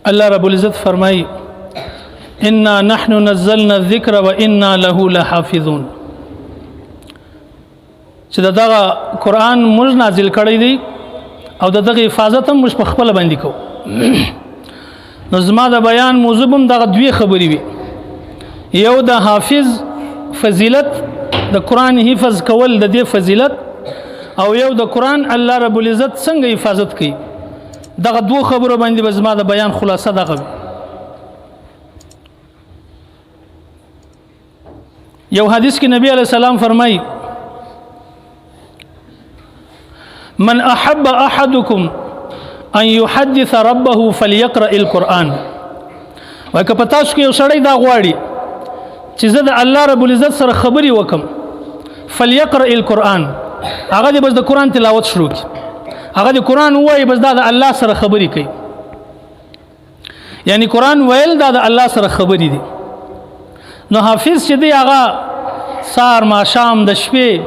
الله رب العزت فرمایي انا نحن نزلنا الذکر وانا له لحافظون، چې دغه قرآن موږ نازل کړی دی او دغه حفاظت هم موږ په خپل باندې کوو. نو زما د بیان موضوع هم دغه دوې خبرې وي، یو د حافظ فضیلت، د قرآن حفظ کول د دې فضیلت، او یو د قرآن الله رب العزت څنګه حفاظت کوي. دغه دوو خبرو باندې به زما د بیان خلاصه دغه وي. یو حدیث کې نبی علیہ السلام فرمایي من احب احدکم ان يحدث ربه فليقرأ القرآن. وای که په تاسو کې یو سړی دا غواړي چې زه د الله رب العزت سره خبرې وکم، فليقرأ القرآن، هغه دې بس د قرآن تلاوت شروع کړي، هغه دې قرآن ووایي، بس دا د الله سره خبرې کوي. یعنی قرآن ویل دا د الله سره خبرې دي. نو حافظ چې دی هغه سار ماښام د شپې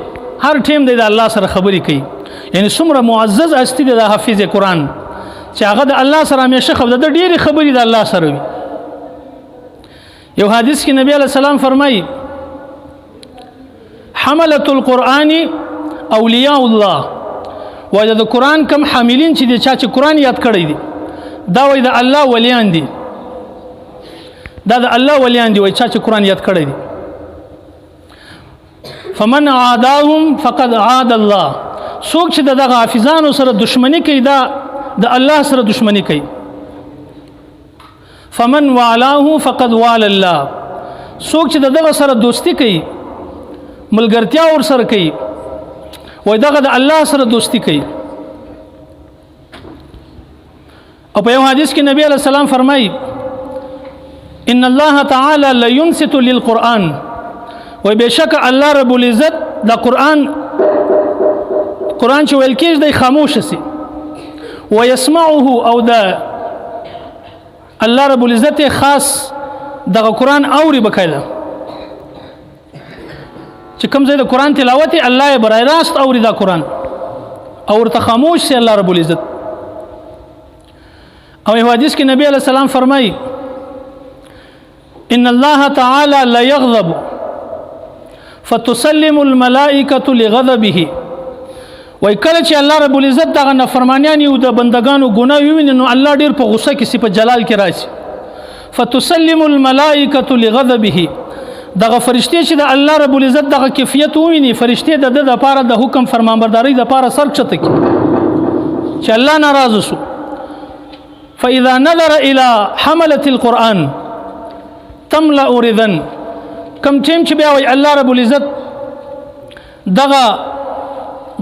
هر ټیم دی د الله سره خبرې کوي. یعنی څومره معزز هستي دی د حافظ قرآن چې هغه د الله سره همیشه خبرې، د ډېرې خبرې د الله سره وي. یو حدیث کې نبی علیہ السلام فرمایي حملة القرآن اولیاء الله، وایي د قرآن کم حاملین چې دی، چا چې قرآن یاد کړی دی، دا وایي د الله ولیان دي، دا د الله ولیان دي، وایي چا چې قرآن یاد کړی دی. فمن عاداهم فقد عاد الله، څوک چې د دغه حافظانو سره دښمني کوي دا د الله سره دښمني کوي. فمن والاه فقد وال الله، څوک چې د دغه سره دوستي کوي، ملګرتیا ور سره کوي، وای دغه د الله سره دوستي کوي. او په یو حدیث کې نبی علیہ السلام فرمایي ان الله تعالی لینصت للقرآن، وای بشک الله رب العزت د قرآن، قرآن چې ویل کېږي دی خاموش سي، ويسمعه، او د الله رب العزت خاص دغه قرآن اوري بکایله، چې کوم ځای د قرآن تلاوت الله یې برای راست اوري دا قرآن، او ورته خاموش سي الله رب العزت. او یو حدیث کې نبی علیہ السلام فرمایي ان الله تعالی لا يغضب فتسلم الملائکة لغضبه، وای کله چې الله رب العزت دغه نافرمانیان یو د بندگانو ګناه وویني نو الله ډیر په غصه کې سي، په جلال کې راشي. فتسلم الملائکة لغضبه، دغه فرشتې چې د الله رب العزت دغه کیفیت وویني، فرشتې د ده دپاره د حکم فرمانبردارۍ دپاره سر کښته کړي چې الله ناراضه سو. فإذا نظر إلى حملة القرآن تملأ رضا، کم ټیم چې بیا وایي الله رب العزت دغه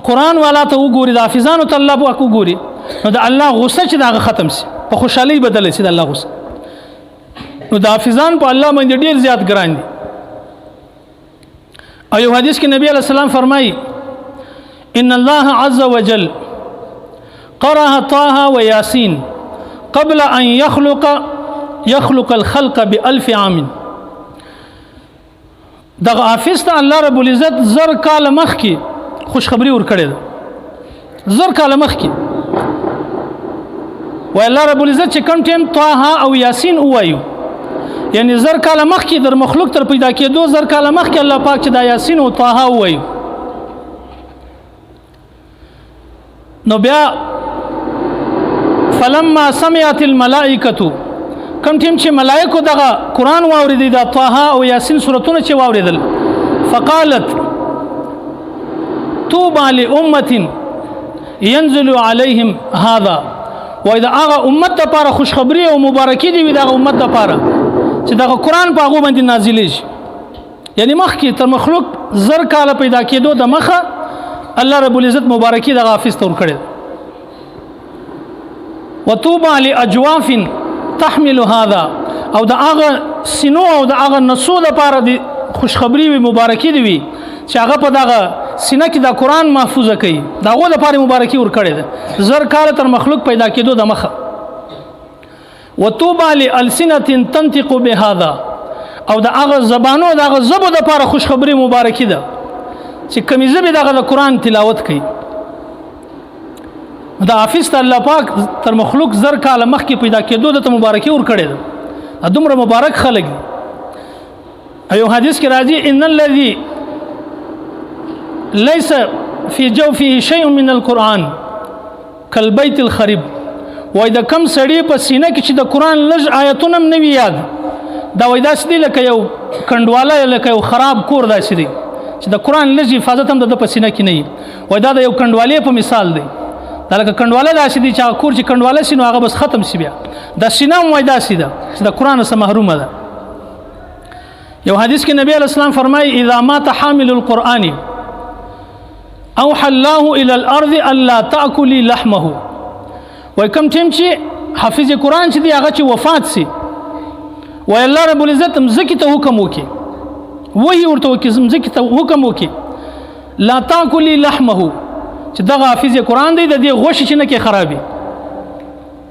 قرآن والا ته وګوري، د حافظانو ته الله پاک وګوري، نو د الله غصه چې د هغه ختم سي، په خوشحالۍ بدله سي د الله غصه. نو د حافظان په الله باندې ډېر زیات ګران دي. او یو حدیث کې نبی علیہ السلام فرمایي ان الله عز وجل قرأ طه وياسين قبل أن يخلق الخلق بألف عام. دغه حافظ ته الله رب العزت 1000 کاله مخکې خوشخبری ورکړې ده، 1000 کاله مخکې. وای الله رب العزت چې کوم ټیم طه او یاسین ووایو، یعنی 1000 کاله مخکې در مخلوق تر پیدا کېدو 1000 کاله مخکې الله پاک چې دا یاسین او طه ووایو، نو بیا فلما سمعت الملائکة، کوم ټیم چې ملائکو دغه قرآن واورېدی، دا طه او یاسین سورتونه چې واورېدل، فقالت طوبى لأمة ينزل عليهم هذا، وای دا هغه امت دپاره خوشخبری او مبارکي دی وي دغه امت دپاره چې دغه قرآن په هغو باندې نازلېږي. یعنی مخکې تر مخلوق 1000 کاله پیدا کېدو د مخه الله رب العزت مبارکي دغه حافظ ته ورکړې ده. وطوبى لأجواف تحمل هذا، او د هغه سینو او د هغه نسو دپاره د خوشخبری وي، مبارکي دی وي چې هغه په دغه سینه کې د قرآن محفوظه کوي، د هغو دپاره مبارکي ورکړې ده 1000 کاله تر مخلوق پیدا کېدو د مخه. وطوبى لألسنة تنطق بهذا، او د هغه زبانو د هغه ژبو دپاره خوشخبری مبارکي ده چې کومې ژبې دغه د قرآن تلاوت کوي. دا حافظ ته الله پاک تر مخلوق زر کاله مخکې پیدا کېدو د مبارکي ور کړې ده. دومره مبارک خلک دي. ایو حدیث کې راځي ان الذي ليس في جوفه شيء من القرآن کالبيت الخريب. وای د کم سړی په سینه کې چې د قرآن لږ آیتونه هم نه وي یاد، دا وای داسې دی لکه یو کنډواله، لکه یو خراب کور داسې دی چې د قرآن لږ حفاظت هم د ده په سینه کې نه وي. وای دا د یو کنډوالې په مثال دی، دا لکه کنډواله داسې دی چې هغه کور چې کنډواله سي نو هغه بس ختم سي. بیا دا سینه هم وای داسې ده چې د قرآن څخه محرومه ده. یو حدیث کې نبی علیہ السلام فرمایي اذا مات حامل القرآن اوحى الله الى الارض الا تاكلي لحمه. وای کوم ټیم چې حافظ قرآن چې دی هغه چې وفات سي، وای الله رب العزت مځکې ته حکم وکړي، وحي ورته وکړي، مځکې ته حکم وکړي لا تاکلي لحمه، چې دغه حافظ قرآن دی د دې غوښې چې نه کې خرابي،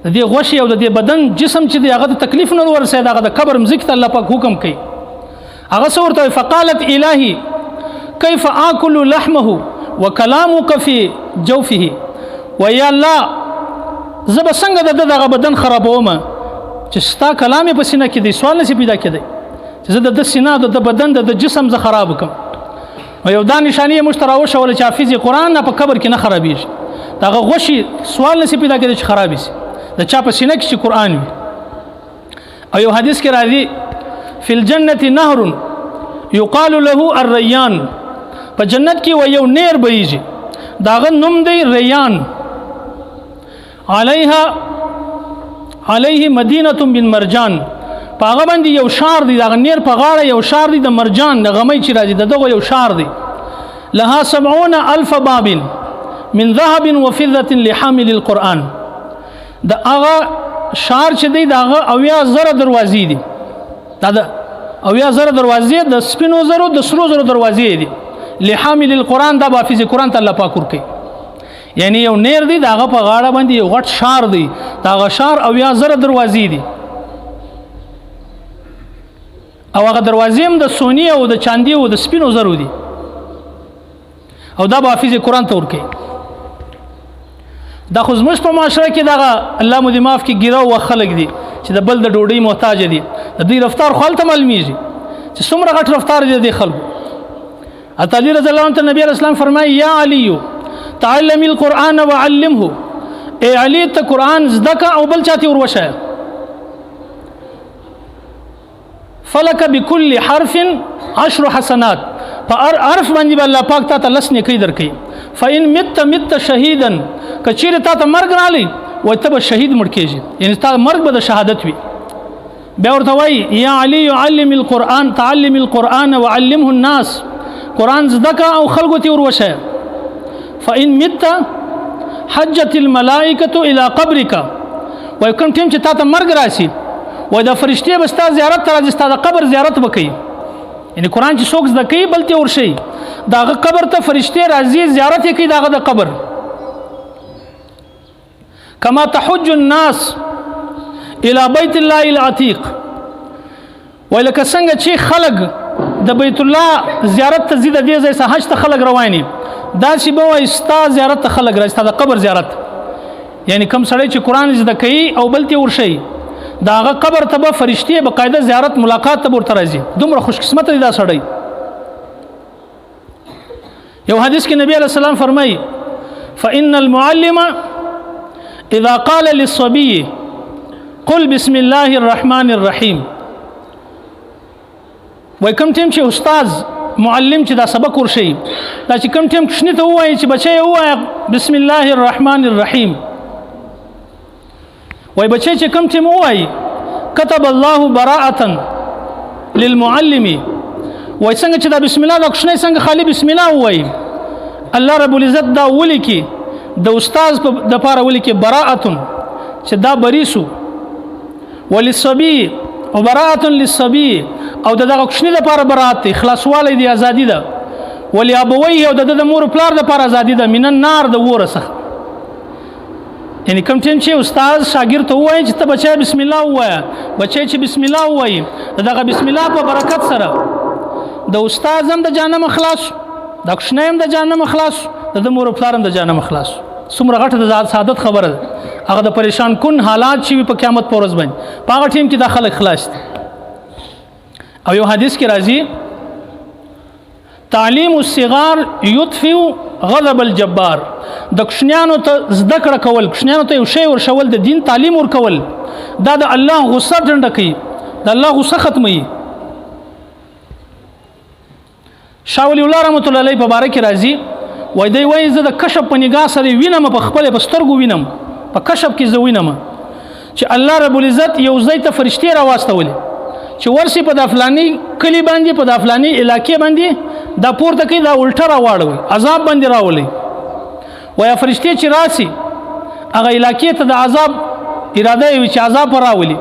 د دې غوښې او د دې بدن جسم چې دی هغه ته تکلیف نه ورسېد، هغه د قبر مځکې ته الله پاک حکم کوي. هغه څه ورته فقالت الهي كيف آكل لحمه وكلامك في جوفه. ويا الله زه به څنګه د ده دغه بدن خرابوم چې ستا کلام یې په سینه کې دی، سوال نه شي پیدا کېدی چې زه د ده سینه، د ده بدن، د ده جسم زه خراب کړم. او یو دا نشاني یې موږ ته راوښوله چې حافظ قرآن نه په قبر کې نه خرابېږي، د هغه غوښې سوال نه شي پیدا کېدی چې خرابې شي د چا په سینه کې چې قرآن وي. او یو حدیث کې راځي فی الجنة نهر یقال له الریان. په جنت کې و یو نیر بهیږي، د هغه نوم دی ریان. علیها علیه مدینة من مرجان. په هغه باندې یو ښار دی، د هغه نیر په غاړه یو ښار دی د مرجان، د غمۍ چې راځي د دغو یو ښار دی. لها 70 ألف باب من ذهب وفضة لحامل القرآن. د هغه ښار چې دی د هغه 70,000 دروازې دي، دا د 70,000 دروازې د سپینو زرو د سرو زرو دروازې دي. لحامل القرآن، دا به حافظ قرآن ته الله پاک ورکوي. یعنی یو نیر دی، د هغه په غاړه باندې یو غټ ښار دی، د هغه ښار 70,000 دروازې دي، او هغه دروازې هم د سوني او د چاندي او د سپینو زرو دي، او دا به حافظ قرآن ته ورکوي. دا خو زموږ په معاشره کې دغه الله مو دې معاف کړي ګیره و خلک دي چې د بل د ډوډۍ محتاج دي، د دوی رفتار خو هلته معلومیږي چې څومره غټ رفتار دی د دې خلکو. علی رضی الله عنه نبی علیہ السلام فرمایي یا علی تعلم القرآن وعلمه. ای علی ته قرآن زده که او بل چاته وروښیه. فلک بكل حرف 10 حسنات. په هر حرف باندې به الله پاک تا ته 10 نیکۍ درکوي. فإن مت مت شهیدا، که چیرې تا ته مرګ راغلی وایي ته به شهید مړ کېږي، یعنې ستا مرګ به د شهادت وي. بیا ورته وایي یا علی علم القرآن تعلم القرآن وعلمه الناس. قرآن زده که او خلکو ته وروښیه. فإن مت حجت الملائکة إلى قبرك. وایي کوم ټیم چې تا ته مرګ راسي وایي دا فرشتې به ستا زیارت ته راځي، ستا د قبر زیارت به کوي. یعنی قرآن چې څوک زده کوي بل ته ورشي، د هغه قبر ته فرشتې راځي زیارت یې کوي د هغه د قبر. کما تحج الناس إلى بيت الله العتیق. وایي لکه څنګه چې خلک د بیت الله زیارت ته ځي، د دې ځای څخه حج ته خلک روان دي، داسې به وایي ستا زیارت ته خلک راځي، ستا د قبر زیارت. یعنی کوم سړی چې قرآن زده کوي او بل ته ورشي د هغه قبر ته به فرشتې باقاعده زیارت ملاقات ته به ورته راځي. دومره خوشقسمته دی دا سړی. یو حدیث کې نبی علیہ السلام فرمایي فإن المعلم إذا قال للصبي قل بسم الله الرحمن الرحيم. وای کوم ټیم چې استاد معلم چې دا سبق ورشي، دا چې کوم ټیم کوچني ته ووایي چې بچی ووایه بسم الله الرحمن الرحیم، وای بچی چې کوم ټیم ووایي كتب الله براءة للمعلم. وای څنګه چې دا بسم الله دا کوچنی څنګه خالي بسم الله ووایي، الله رب العزت دا ولیکي د استاد دپاره ولیکي براءة چې دا بری سو، وللصبي او براءة للصبي، او د دغه کوچني دپاره براءت دی، خلاصوالی دی، ازادي ده، ولابويه او د ده د مور پلار دپاره ازادي ده، من النار د وره څخه. یعنی کوم ټیم چې استاد شاګرد ته ووایي چې ته بچی بسم الله ووایه، بچی چې بسم الله ووایي د دغه بسم الله په برکت سره د استاد هم د جهنم خلاص، د کوچنی هم د جهنم خلاص، د ده مور پلار هم د جهنم خلاص. څومره غټه د سعادت خبره ده. هغه د پریشان کن حالات چې په قیامت پر ورځ باندې په هغه ټیم کې دا خلک خلاص دي. او یو حدیث کې راځي تعلیم الصغار یطفئ غضب الجبار، د کوچنیانو ته زده کړه کول، کوچنیانو ته یو شی ورښول، د دین تعلیم ورکول، دا د الله غصه ټنډه کوي، د الله غصه ختموي. شاه ولی الله رحمت الله علیه په باره کې راځي، وایي دی وایي زه د کشف په نګاه سره وینم، په خپلې په سترګو وینم، په کشف کې زه وینم چې الله رب العزت یو ځای ته فرشتې راواستولې چې ورسي په دا فلاني کلي باندې، په دا فلاني علاقې باندې، دا پورته کوي، دا الټه راواړوي، عذاب باندې راولي. وایي فرشتې چې راسي هغه علاقې ته د عذاب اراده یې وي چې عذاب راولي.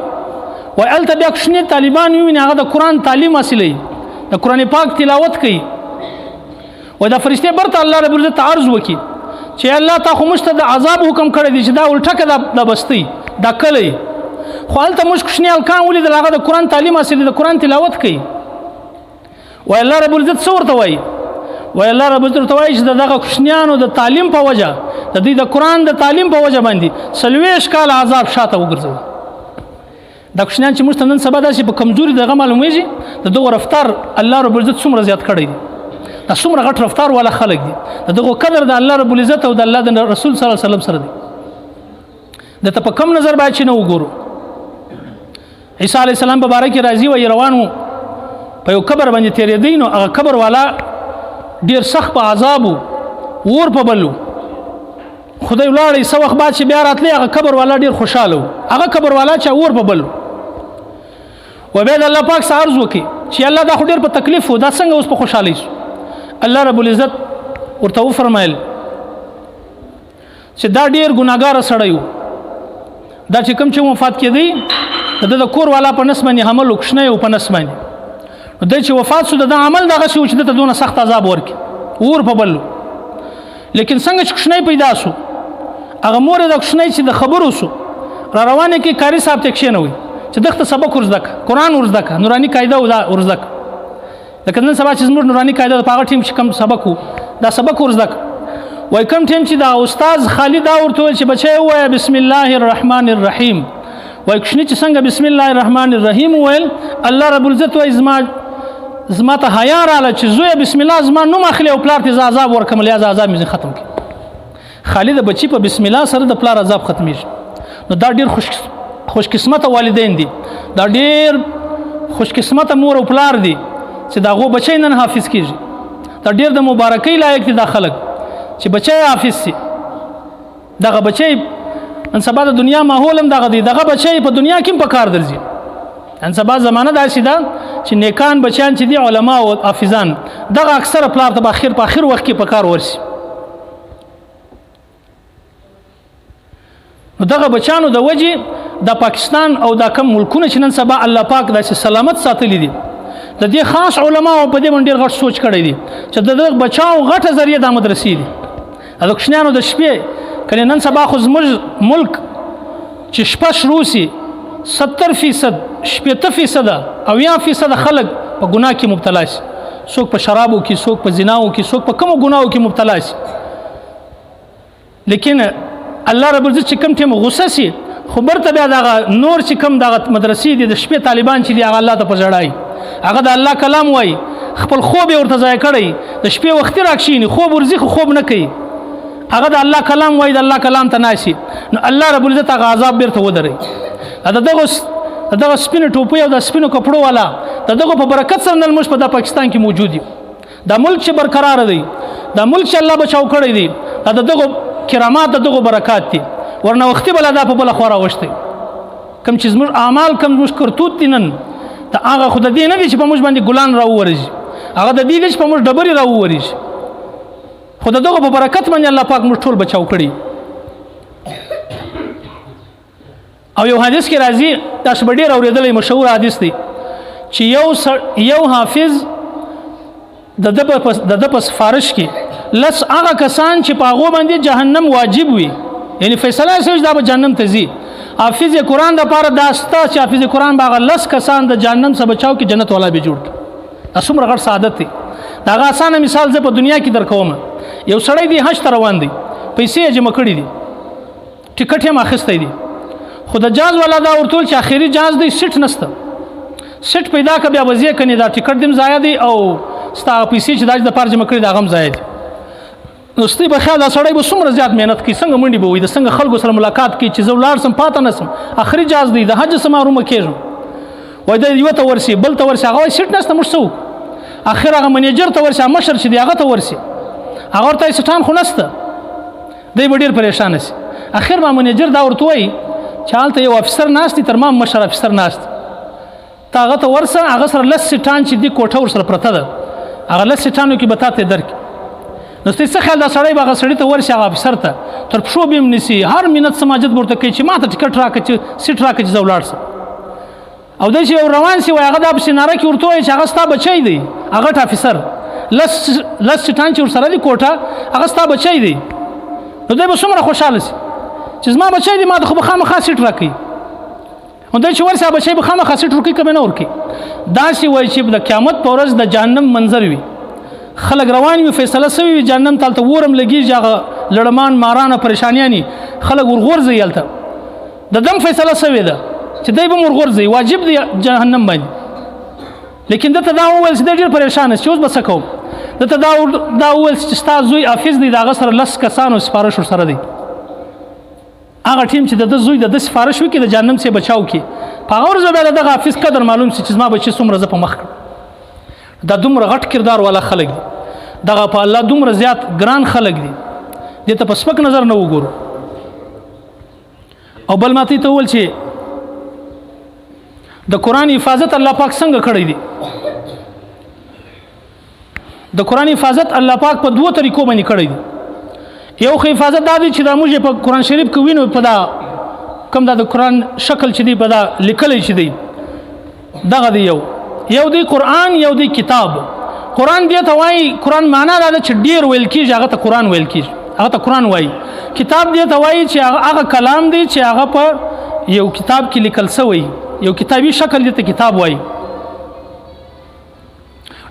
وایي هلته بیا کوچني طالبان وویني، هغه د قرآن تعلیم حاصلوي، د قرآن پاک تلاوت کوي. وایي دا فرشتې برته الله رب العزت ته عرض وکړي چې الله تا خو موږ ته د عذاب حکم کړی دی چې دا الټه که دا بستۍ دا کلی، خو هلته موږ کوچني هلکان ولیدل، هغه د قرآن تعلیم حاصلوي، د قرآن تلاوت کوي. وایي الله رب العزت څه ورته وایي؟ وایي الله رب العزت ورته وایي چې د دغه کوچنیانو د تعلیم په وجه، د دوی د قرآن د تعلیم په وجه باندې 40 کاله عذاب شاته وګرځوي. دا کوچنیان چې موږ ته نن سبا داسې په کمزوري دغه معلومیږي، د دغو رفتار الله رب العزت څومره زیات کړی دی، دا څومره غټ رفتار والا خلک دي، د دغو قدر د الله رب العزت او د الله د رسول صلی الله علیه وسلم سره دی. د ته په کم نظر باید چې نه وګورو. عیسی علیه السلام په باره کې راځي، وایي روان وو په یو قبر باندې تېرېدی، نو هغه قبر والا ډېر سخت په عذاب و، اور په بل و. خدای ولاړی، څه وخت بعد چې بیا راتلی هغه قبر والا ډېر خوشحاله و، هغه قبر والا چې اور په بل و. بیا د الله پاک څخه عرض وکړي چې الله دا خو ډېر په تکلیف و، دا څنګه اوس په خوشحالۍ سو؟ الله رب العزت ورته وفرمایل چې دا ډېر ګناهګاره سړی و، دا چې کوم چې وفات کېدی د ده د کور والا په نس باندې حمل و، کوچنی و په نس باندې، نو دی چې وفات سو د ده عمل دغسې و چې ده ته دونه سخت عذاب ورکړي، اور په بل و. لیکن څنګه چې کوچنی پیدا سو، هغه مور یې د کوچنی چې د خبرو سو را روانې کې قاري صاحب ته کښېنوي چې دغه سبق ورزده کړه، قرآن ورزده کړه، نوراني قاعده ورزده کړه. لکه نن سبا چې زموږ نوراني قاعده په هغه ټیم چې کوم سبق و، دا سبق ورزده کړه. وایي کوم ټیم چې دا استاد خالي دا ورته وویل چې بچی ووایه بسم الله الرحمن الرحیم، وایي کوچني چې څنګه بسم الله الرحمن الرحیم وویل، الله رب العزت وایي زما ته حیا راله چې زویه بسم الله زما نوم اخلي او پلار ته زه عذاب ورکړم، لهذا عذاب مې ختم کړي. خالي د بچي په بسم الله سره د پلار عذاب ختمیږي. نو دا ډېر خوشقسمته والدین دي، دا ډېر خوشقسمته مور او پلار دي چې د هغو بچی نن حافظ کیږي. دا ډېر د مبارکۍ لایق دي دا خلک چې بچی حافظ سي. دغه بچی نن سبا د دنیا ماحول هم دغه دی، دغه بچی په دنیا کې هم په کار درځي. نن سبا زمانه داسې ده چې نیکان بچیان چې دي، علما او حافظان، دغه اکثره پلار ته په اخر وخت کې په کار ورسي. نو دغه بچانو د وجې د پاکستان او دا کم ملکونه چې نن سبا الله پاک داسې سلامت ساتلي دي، د دې خاص علماو په دې باندې ډېر غټ سوچ کړی دی چې د دغه بچاو غټه ذریعه دا مدرسې دي. د کوچنیانو د شپې کله نن سبا خو زموږ ملک چې شپه شروع سي 70%، 60% او یا فیصد خلک په ګناه کې مبتلا سي، څوک په شرابو کې، څوک په زناو کې، څوک په کومو ګناو کې مبتلا سي. لیکن الله رب العزت چې کوم ټیم غوسه سي، خو برته بیا دغه نور چې کوم دغه مدرسې دي، د شپې طالبان چې دي، هغه الله ته په ژړا هغه د الله کلام وایي، خپل خوب یې ورته ضایع کړی، د شپې وختي راکښېني، خوب ورځي خو خوب نه کوي، هغه د الله کلام وایي، د الله کلام ته ناسي، نو الله رب العزت هغه عذاب بیرته ودروي. د دغه سپینې ټوپۍ او د سپینو کپړو والا د دغو په برکت سره نن موږ په دا پاکستان کې موجود یو. دا ملک چې برقرار دی، دا ملک چې الله بچاو کړی دی، دا د دغو کرامات، د دغو برکات دي. ورنه وختي بله دا په بله خوا راوښتی. کوم چې زموږ اعمال، کوم زموږ کرتوت دي نن، د هغه خو د دې نه دي چې په موږ باندې ګلان راوورېږي، هغه د دې دي چې په موږ ډبرې راوورېږي. خو د دغو په برکت باندې الله پاک موږ ټول بچاو کړي. او یو حدیث کې راځي، تاسو به ډېر اورېدلی، مشهور حدیث دی چې یو حافظ د ده په سفارش کې لس هغه کسان چې په هغو باندې جهنم واجب وي، یعنی فیصله یې شوې چې دا به جهنم ته ځي، حافظ قرآن دپاره دا سته چې حافظ قرآن به هغه لس کسان د جهنم څخه بچاو کې جنت والا به جوړ کړي. دا څومره غټ سعادت دی. د هغه اسانه مثال زه په دنیا کې درکوم. یو سړی دی حج ته روان دی، پیسې یې جمع کړې دي، ټیکټ یې هم اخیستی دی، خو د جاز والا دا ورته وویل چې اخري جاز دی، سیټ نشته، سیټ پیدا که بیا به ځې، کنې دا ټیکټ دې هم ضایع دی او ستا هغه پیسې چې دا دپاره جمع کړې د هغه هم ضایع دي. نو ستې په خیال دا سړی به څومره زیات محنت کوي، څنګه منډې به وهي، د څنګه خلکو سره ملاقات کوي چې زه ولاړ سم پاته نه سم، اخري جاز دی، د حج څخه محرومه کېږم. وایي دی یوه ته ورسي بل ته ورسي، هغه وایي سیټ نشته موږ څه وکړو. اخر هغه منیجر ته ورسي، مشر چې دی هغه ته ورسي، هغه ورته وایي سیټان خو نشته، دی به ډېر پریشانه سي. اخر ما منیجر دا ورته وایي چې هلته یو افسر ناست دی، تر ما مشر افسر ناست دی، ته هغه ته ورسه، هغه سره لس سیټان چې دي کوټه ورسره پرته ده، هغه لس سیټانو کې به تا ته درکړي. نو ستاسو څه خیال دا سړی به هغه سړي ته ورسي، هغه افسر ته تر پښو به هم نیسي، هر منت سماجت به ورته کوي چې ما ته ټیکټ راکړه، چې سیټ راکړه چې زه ولاړ سم. او دی چې یو روان سي وایي هغه دا پسې ناره کې ورته وایي چې هغه ستا بچی دی، هغه غټ افسر لس سیټان چې ورسره دي کوټه، هغه ستا بچی دی. نو دی به څومره خوشحاله سي چې زما بچی دی، ما ته خو به خامخا سیټ راکوي. نو دی چې ورسي بچی به خامخا سیټ ورکوي که به نه ورکوي. داسې وایي چې د قیامت په ورځ د جهنم منظر وي، خلک روان وي، فیصله سوي وي، جهنم ته هلته ورم لګېږي، هغه لړمان مارانه پریشانیانې خلک ورغورځوي، هلته د دم فیصله سوې ده چې دی به هم ورغورځوي، واجب دی جهنم باندې. لیکن ده ته دا وویل چې دی ډېر پریشانه چې اوس به څه کوم. ده ته دا وویل چې ستا زوی حافظ دی، د هغه سره لس کسانو سفارش ورسره دی، هغه ټیم چې د ده زوی د ده سفارش وکړي د جهنم څخه بچاو کړي، په هغه ورځ به بیا د دغه حافظ قدر معلوم سي چې زما بچی څومره زه په مخ کړم. دا دومره غټ کردار والا خلک دي، دغه په الله دومره زیات ګران خلک دي، دې ته په سپک نظر نه وګورو. او بل ماته ته وویل چې د قرآن حفاظت الله پاک څنګه کړی دی. د قرآن حفاظت الله پاک په دوو طریقو باندې کړی دی. یو خو حفاظت دا دی چې دا موږ په قرآن شریف کې وینو، په دا کوم دا د قرآن شکل چې دی په دا لیکلی چې دی دغه دی، یو دی قرآن، یو دی کتاب. قرآن دې ته وایي، قرآن معنا دا ده چې ډیر ویل کېږي هغه ته قرآن ویل کېږي، هغه ته قرآن وایي. کتاب دې ته وایي چې هغه کلام دی چې هغه په یو کتاب کې لیکل سوی، یو کتابي شکل دې ته کتاب وایي.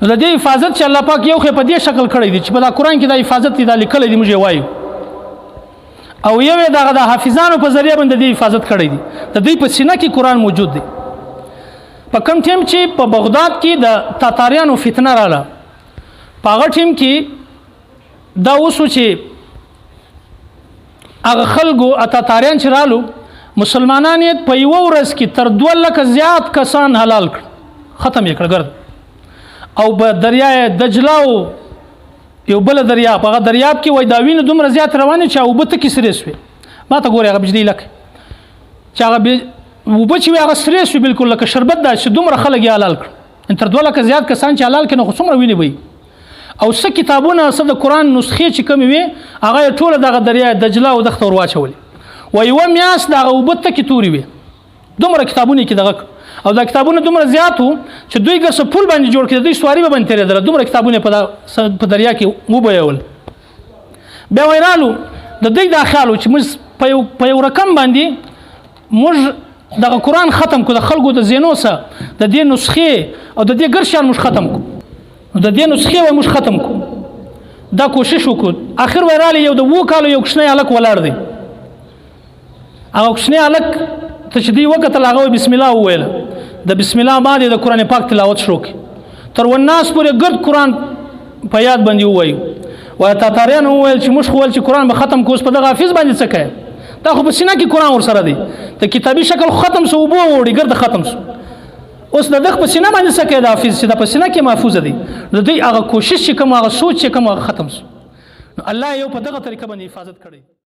نو د دې حفاظت چې الله پاک یو خو په دې شکل کړی دی چې په دا قرآن کې دا حفاظت دی، دا لیکلی دی موږ یې وایو، او یو یې دغه د حافظانو په ذریعه باندې د دې حفاظت کړی دی. د دوی په سینه کې قرآن موجود دی. په کوم ټیم چې په بغداد کې د تاتاریانو فتنه راله، په هغه ټیم کې دا وسو چې هغه خلکو تاتاریان چې رالو، مسلمانان یې په یوه ورځ کې تر 2 لکه زیات کسان حلال کړ، ختم یې کړ ګرد. او په دریای دجله او یو بله دریاب، هغه دریاب کې وایي دا وینه دومره زیات روانې چې اوبه تکې سرې سوې. ما ته ګورې هغه بجلۍ لکه چې هغه اوبه چې وي هغه سرې سوې بالکل لکه شربت داسې، دومره خلک یې حلال کړ. ان تر 2 لکه زیات کسان چې حلال کړي نو خو څومره وینې به وي. او څه کتابونه، څه د قرآن نسخې چې کومې وې هغه یې ټوله دغه دریا دجله او دښته ور واچولې. وایي یوه میاشت دغه اوبه تکې تورې وې، دومره کتابونه یې کې دغه کړ. او دا کتابونه دومره زیات وو چې دوی که څه پل باندې جوړ کړي دوی سواري به باندې تېرېدله، دومره کتابونه یې په دریا کې وبهیول. بیا وایي رالو د دوی دا خیال و چې موږ په یو رقم باندې موږ دغه قرآن ختم کړو، د خلکو د زینو څخه د دې نسخې او د دې ګر شیان موږ ختم کړو، نو د دې نسخې وایي موږ ختم کړو، دا کوشش وکړو. اخر وایي رالی یو د 7 کالو یو کوچنی هلک ولاړ دی، هغه کوچنی هلک ته چې دوی وکتل هغه وایي بسم الله وویله، د بسم الله بعد یې د قرآن پاک تلاوت شروع کړي، تر والناس پورې ګرد قرآن په یاد باندې ووایو. وایي تاتاریانو وویل چې موږ خو ویل چې قرآن به ختم کړو، اوس په دغه حافظ باندې څه کوې؟ دا خو په سینه کې قرآن ورسره دی، د کتابي شکل خو ختم سو، اوبه ووړي ګرد ختم سو، اوس د دغه په سینه باندې څه کوې؟ د حافظ چې دا په سینه کې محفوظ دی، د دوی هغه کوشش چې کوم، هغه سوچ چې کوم، هغه ختم سو. نو الله یو په دغه طریقه باندې حفاظت کړی.